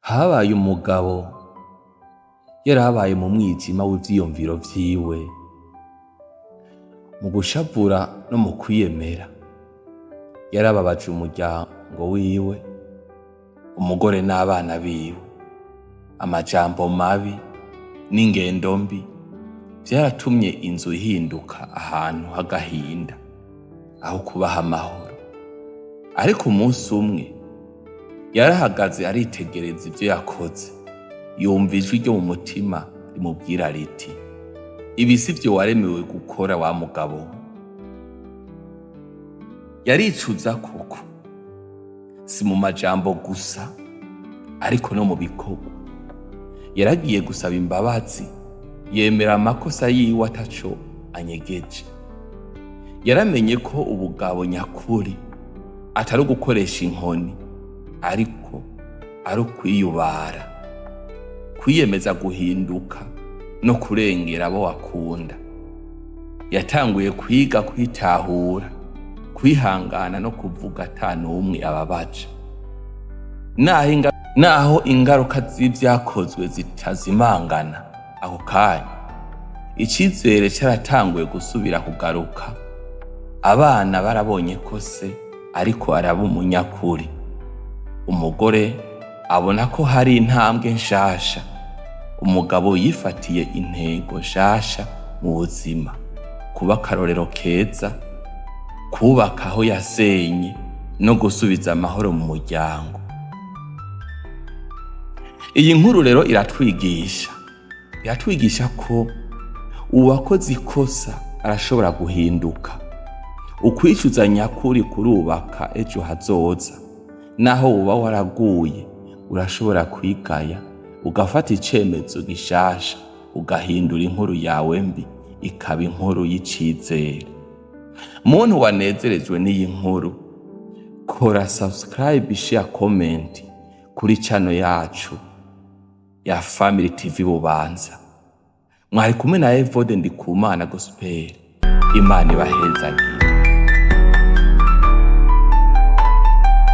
Habaye umugabo yarabaye mu mwijima w'ivyiyumviro vyiwe, mu gushavura no mu kwiyemera. Yarababaje umuryango wiwe, umugore n'abana biwe. Amajambo mabi n'ingendo mbi vyaratumye inzu ihinduka ahantu h'agahinda aho kubaha amahoro. Ariko umunsi umwe yarahagaze, aritegereza ivyo yakoze, yumva ijwi ryo mu mutima rimubwira riti: "Ibi sivyo waremewe gukora, wa mugabo we." Yaricuza koko, si mu majambo gusa ariko no mu bikorwa. Yaragiye gusaba imbabazi, yemera amakosa yiwe ataco anyegeje. Yaramenye ko ubugabo nyakuri atari ugukoresha inkoni, ariko ari ukwiyubara, kwiyemeza guhinduka no kurengera abo wakunda. Yatanguye kwiga kwitahura, kwihangana no kuvuga ata n'umwe ababaje. Naho ingaruka z'ivyakozwe zitazimangana ako kanya, icizere caratanguye gusubira kugaruka. Abana barabonye ko se ariko araba umunyakuri. Umugore abona ko hari intambwe nshasha. Umugabo yifatiye intego nshasha mu buzima: kuba akarorero keza, kubaka aho yasenye no gusubiza amahoro mu muryango. Iyi nkuru rero iratwigisha ko uwakoze ikosa arashobora guhinduka. Ukwicuza nyakuri kurubaka ejo hazoza. Naho uba waraguye, urashobora kwigaya, ugafata icemezo gishasha, ugahindura inkuru yawe mbi ikaba inkuru y'icizere. Muntu wanezerejwe n'iyi nkuru, kora subscribe, share, comment kuri channel yacu ya Family TV Bubanza. Mwari kumwe na Evode Ndikumana Gospel. Imana ibahezagire.